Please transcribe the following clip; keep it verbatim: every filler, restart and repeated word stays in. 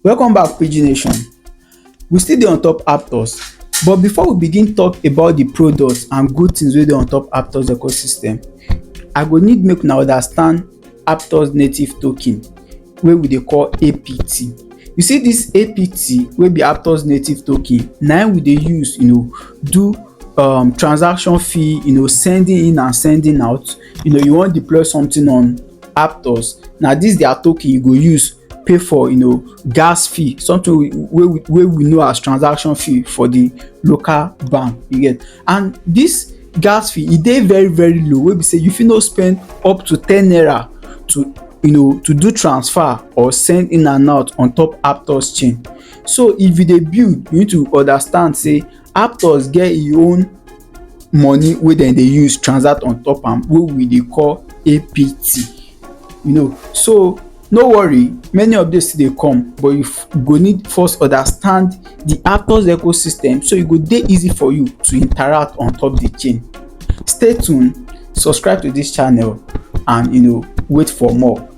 Welcome back, Pidgin Nation. We still dey on top Aptos, but before we begin talk about the products and good things wey dey on top Aptos ecosystem, I go need make una understand Aptos native token wey we dey call A P T. You see this A P T wey be Aptos native token, na im we dey use, you know, do um, transaction fee, you know, sending in and sending out. You know, you wan deploy something on Aptos, na this their token you go use pay for, you know, gas fee, something we, wey we, wey we know as transaction fee for the local bank, you get. And this gas fee, e dey very, very low, wey be say you fit no spend up to ten naira to, you know, to do transfer or send in and out on top Aptos chain. So if you dey build, you need to understand say Aptos get e own money wey dem dey use transact on top am, wey we dey call A P T. You know, so no worry, many updates still dey come, but you f- go need first understand the Aptos ecosystem, so e go dey easy for you to interact on top the chain. Stay tuned, subscribe to this channel, and, you know, wait for more.